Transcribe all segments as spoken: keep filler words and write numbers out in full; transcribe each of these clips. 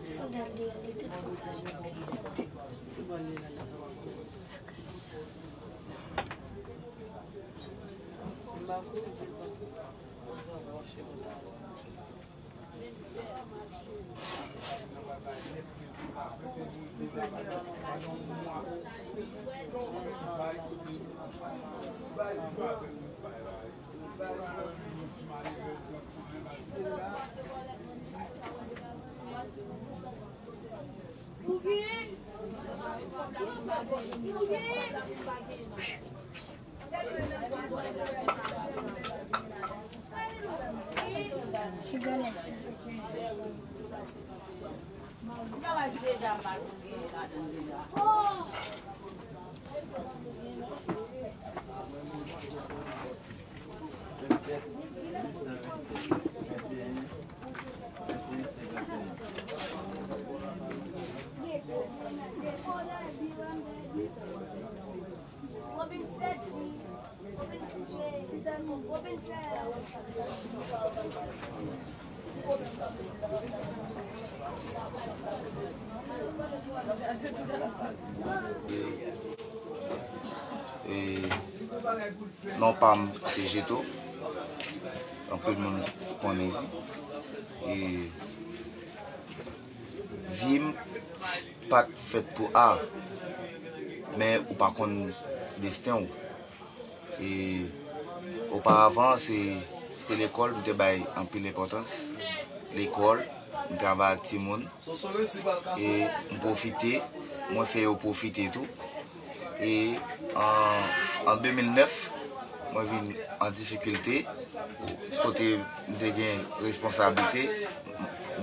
Sandal li an, li te fò. E, non pa m se Jeto. Anpil moun konnen li. E, vi m pa t fèt pou a, men ou pa konn desten w. E oparavan, se, se lekòl, m te bay anpil enpòtans. Lekòl, m travay ak timoun. E m pwofite, mwen fè yo pwofite tou. E an, an de mil nèf, mwen vin an difikilte, kote m te gen responsablite,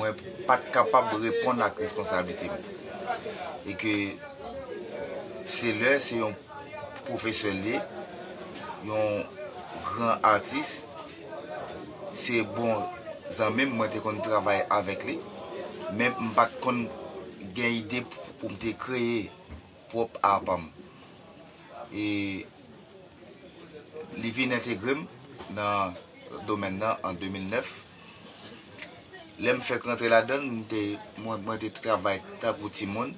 mwen pa t kapab reponn ak responsablite m. E ke se lè se yon pwofesè l ye, yon gran atis, se bon zanmi m, mwen te konn travay avèk li, men m pa t konn gen ide pou m te kreye pwòp a pa m. E li vin entegre m nan domèn nan an de mil nèf. Lè m fèk rantre ladan l, m te, mwen, mwen te travay tankou timoun.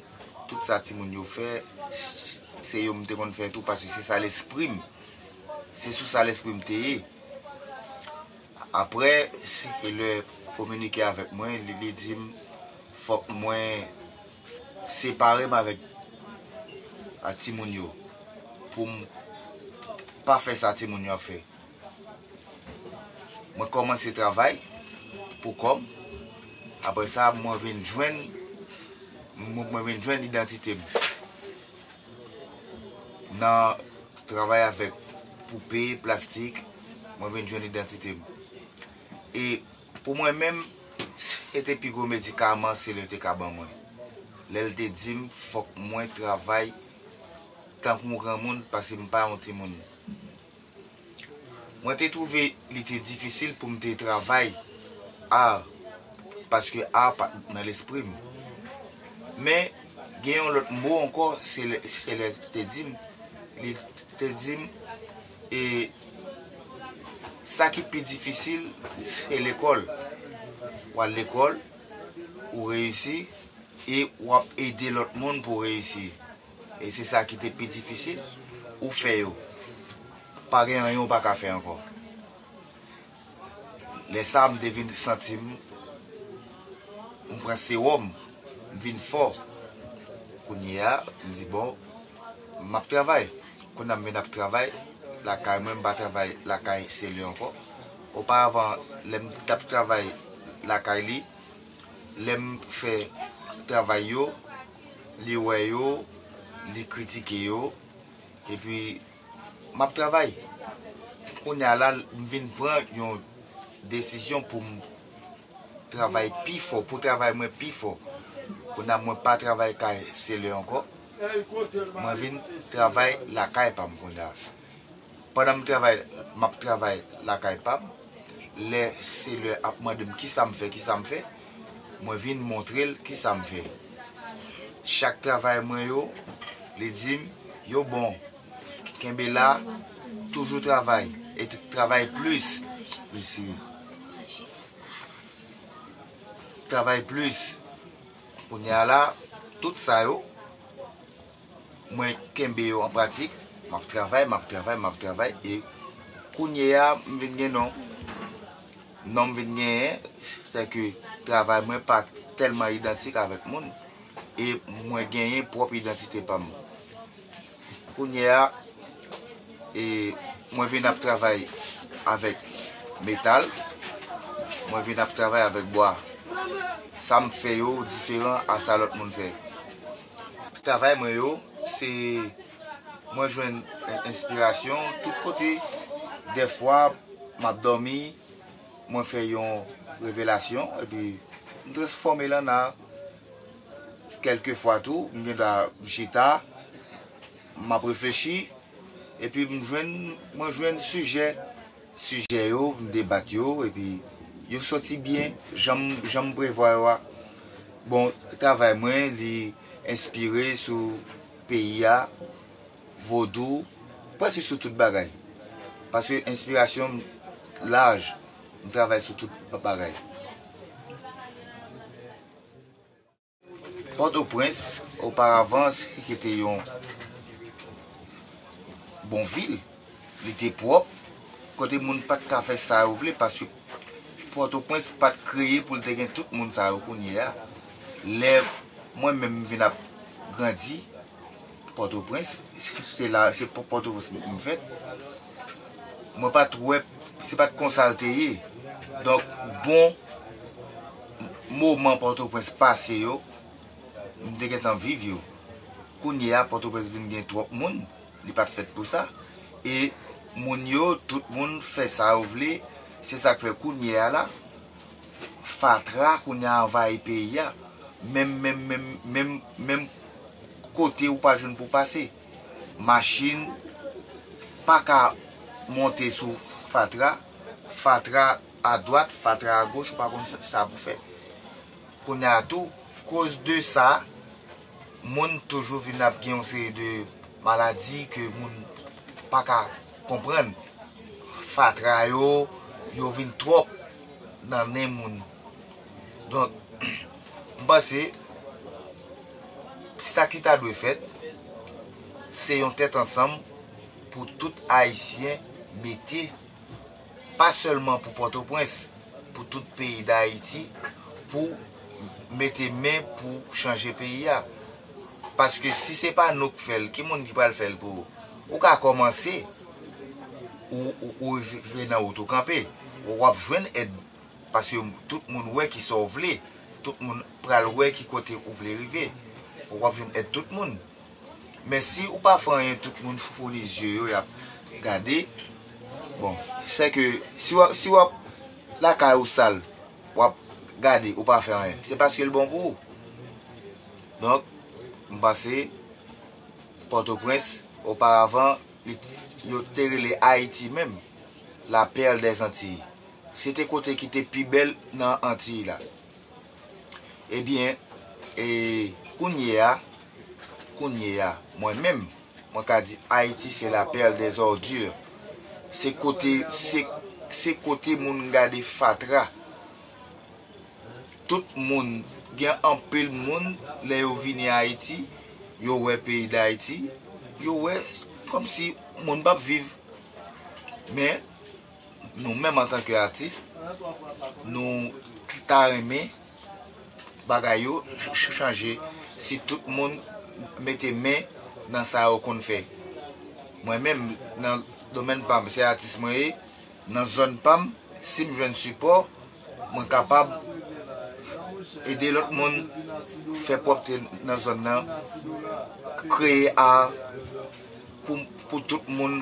Tout sa timoun yo fè, se yo m te konn fè tou, paske se sa lespri m. Se sou sa lespri m te ye. Apre, se lè kominike avèk mwen, li, li di m fòk mwen separe m avèk, a, timoun yo, pou m pa fè sa timoun yo ap fè. Mwen kòmanse travay pou kò m. Apre sa, mwen vin jwenn, mwen, mwen vin jwenn idantite m. Nan travay avèk poupe, plastik, mwen vin jwenn idantite m. E pou mwen menm, se te pi gwo medikaman Selè te ka ban mwen. Lè l te di m fòk mwen travay tankou yon granmoun, paske m pa yon timoun. Mwen te twouve li te difisil pou m te travay art, paske art pa t nan lespri m. Men, gen yon lòt mo ankò, Selè, Selè te di m, li te di m, e, sa ki pi difisil, se lekòl. W al lekòl, ou reyisi, e w ap ede lòt moun pou reyisi. E se sa ki te pi difisil, ou fè yo. Pa gen anyen ou pa ka fè ankò. Lè sa a, m te vin santi m, m pran sewòm, m vin fò. Kounye a, m di, bon, m ap travay. Kounye a, m vin ap travay lakay mwen, m pa travay lakay Selè ankò. Oparavan, lè m t ap travay lakay li, lè m fè travay yo, li wè yo, li kritike yo, epi m ap travay. Kounye a la, m vin pran yon desizyon pou m travay pi fò, pou travay mwen pi fò. Kounye a, mwen pa travay kay Selè ankò. Mwen vin travay lakay pa m kounye a. Pandan m travay, m ap travay lakay pa m, lè Selè ap mande m kisa m fè, kisa m fè, mwen vin montre l kisa m fè. Chak travay mwen yo, li di m, yo bon. Kenbe la, toujou travay, e t-, travay plis. Mèsi. Travay plis. Kounye a la, tout sa yo, mwen kenbe yo an pratik. M ap travay, m ap travay, m ap travay, e kounye a, m vin gen non. Non m vin genyen, se ke travay mwen pa tèlman idantik avèk moun, e mwen genyen pwòp idantite pa m. Kounye a, e, mwen vin ap travay avèk metal, mwen vin ap travay avèk bwa. Sa m fè yo diferan a sa lòt moun fè. Travay mwen yo, se mwen jwenn en-, enspirasyon tout kote. Dèfwa, m ap dòmi, mwen fè yon revelasyon, epi m transfòme l an art. Kèlkefwa tou, m gen dwa m chita, m ap reflechi, epi m jwenn, mwen jwenn sijè, sijè yo, m debat yo, epi yo soti byen, jan m, jan m prevwa yo a. Bon, travay mwen, li enspire sou peyi a, vodou, prèske sou tout bagay. Paske enspirasyon m laj, m travay sou tout bagay. Pòtoprens, oparavan, se te yon bon vil. Li te pwòp, kote moun pa t ka fè sa yo vle, paske Pòtoprens pa t kreye pou l te gen tout moun sa yo kounye a. Lè mwen menm m vin ap grandi, Pòtoprens, se la, se Pò-, Pòtoprens m fèt. Mwen pa t wè, se pa t konsa l te ye. Donk, bon moman Pòtoprens pase yo, m te gentan viv yo. Kounye a, Pòtoprens vin gen twòp moun, li pa t fèt pou sa. E moun yo, tout moun fè sa yo vle, se sa k fè kounye a la, fatra kounye a anvayi peyi a. Menm, menm, menm, menm, menm kote ou pa jwenn pou pase. Machin pa ka monte sou fatra. Fatra adwat, fatra agoch, ou pa konn sa, sa pou fè. Kounye a tou, koz de sa, moun toujou vin ap gen yon seri de maladi ke moun pa ka konprann. Fatra yo, yo vin twòp nan nen moun. Donk, m panse, sa ki ta dwe fèt, se yon tèt ansanm pou tout Ayisyen mete, pa sèlman pou Pòtoprens, pou tout peyi Dayiti, pou mete men pou chanje peyi a. Paske si se pa nou k fè l, ki moun ki pral fè l pou ou? Ou ka kòmanse, ou, ou, ou rive nan wout ou kanpe, w ap jwenn èd, paske tout moun wè ki sa w vle, tout moun pral wè ki kote ou vle rive, w ap jwenn èd tout moun. Men si ou pa fè anyen, tout moun founi zye yo, y ap gade. Bon, sè ke si w ap, si w ap lakay ou sal, w ap gade, ou pa fè anyen, se paske l bon pou ou. Donk, m panse Pòtoprens, oparavan, li, yo te rele Ayiti menm, la perle des Antilles. Se te kote ki te pi bèl nan Antiy la. Ebyen, e, kounye a, kounye a, mwen menm, mwen ka di Ayiti se la perle des ordures. Se kote, se, se kote moun gade fatra. Tout moun, gen anpil moun, lè yo vini Ayiti, yo wè peyi Dayiti, yo wè kòmsi moun p ap viv. Men, nou menm antanke atis, nou ta renmen bagay yo ch-, ch-, chanje si tout moun mete men nan sa yo konn fè. Mwen menm, nan domèn pa m, se atis mwen ye, nan zòn pa m, si m jwenn sipò, mwen kapab ede lòt moun fè pwòpte nan zòn nan, kreye a pou, pou tout moun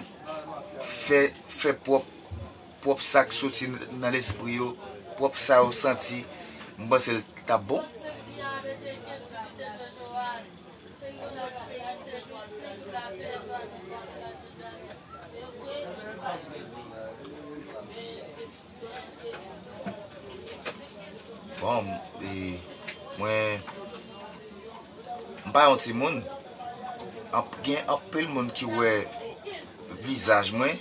fè, fè pwòp, pwòp sa k soti nan lespri yo, pwòp sa yo santi, m panse l t ap bon. Bon, e, mwen, m pa yon timoun. Anp-, gen anpil moun ki wè vizaj mwen.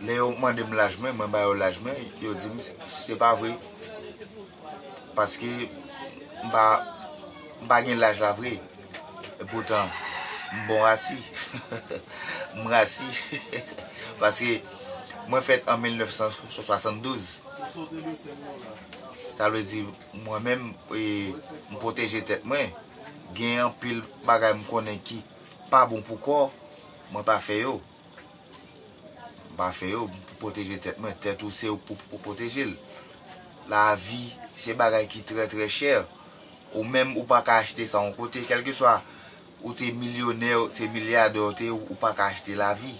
Lè yo mande m laj mwen, mwen ba yo laj mwen, yo di m se, se pa vre. Paske m pa, m pa gen laj la vre. Epoutan, m bon rasi. M rasi. Paske mwen fèt an mil nèf san swasanndouz. Sa vle di, mwen menm, e, m pwoteje tèt mwen. Gen anpil bagay m konnen ki pa bon pou kò, mwen pa fè yo. M pa fè yo pou pwoteje tèt mwen. Tèt ou se ou pou, pou pwoteje l. Lavi, se bagay ki trè, trè chè. Ou menm, ou pa ka achte sa yon kote. Kèlkeswa ou te milyonè, se milyadè ou te ye, ou pa ka achte lavi.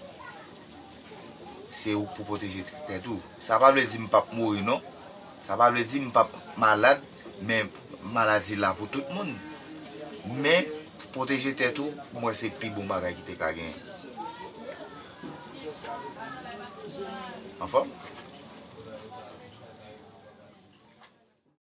Se ou pou pwoteje tèt ou. Sa pa vle di m p ap mouri, non. Sa pa vle di m p ap malad, men maladi la pou tout moun. Men, pwoteje tèt ou, pou mwen, se pi bon bagay ki te ka genyen. Anfòm?